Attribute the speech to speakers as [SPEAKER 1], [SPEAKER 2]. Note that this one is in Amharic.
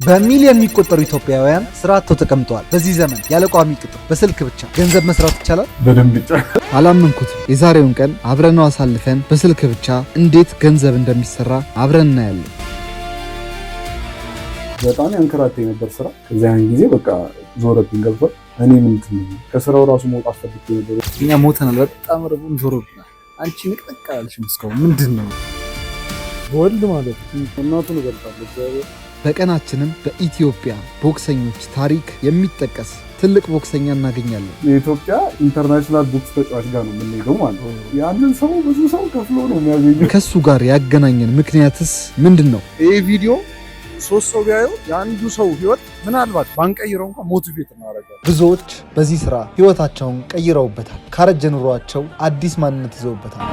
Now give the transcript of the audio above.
[SPEAKER 1] በሚሊዮን የሚቆጠሩ ኢትዮጵያውያን ስራ አጥተው ተቀምጠዋል። በዚህ ዘመን ያለ ቋሚ ቅጥር በስልክ ብቻ ገንዘብ መስራት ይቻላል?
[SPEAKER 2] በደንብ ይቻላል።
[SPEAKER 1] አላመንኩትም። የዛሬውን ቀን አብረነው አሳልፈን በስልክ ብቻ እንዴት ገንዘብ እንደሚሰራ አብረን እናያለን።
[SPEAKER 2] በጣም ያንከራተኝ ነበር ስራ። ከዚያን ጊዜ በቃ ዞረብኝ፣ ገብቷል። እኔ ምንድን ነው ከስራው ራሱ መውጣት ፈልጌ ነበር።
[SPEAKER 1] እኛ ሞተናል። በጣም ርቡን ዞሮብናል። አንቺ ንቅንቅ አላልሽም እስካሁን፣ ምንድን ነው?
[SPEAKER 2] ወልድ ማለት ነው፣ እናቱን እበልጣለሁ። እግዚአብሔር።
[SPEAKER 1] በቀናችንም በኢትዮጵያ ቦክሰኞች ታሪክ የሚጠቀስ ትልቅ ቦክሰኛ እናገኛለን።
[SPEAKER 2] የኢትዮጵያ international ቦክስ ተጫዋች ጋር ነው የምንሄደው ማለት ነው። ያንን ሰው ብዙ ሰው ከፍሎ ነው የሚያገኘው።
[SPEAKER 1] ከሱ ጋር ያገናኘን ምክንያትስ ምንድን ነው?
[SPEAKER 3] ይህ ቪዲዮ ሶስት ሰው ቢያየው የአንዱ ሰው ህይወት ምናልባት ባንቀይረው እንኳን motivate እናደርጋለን።
[SPEAKER 1] ብዙዎች በዚህ ስራ ህይወታቸውን ቀይረውበታል። ካረጀ ኑሯቸው አዲስ ማንነት ይዘውበታል።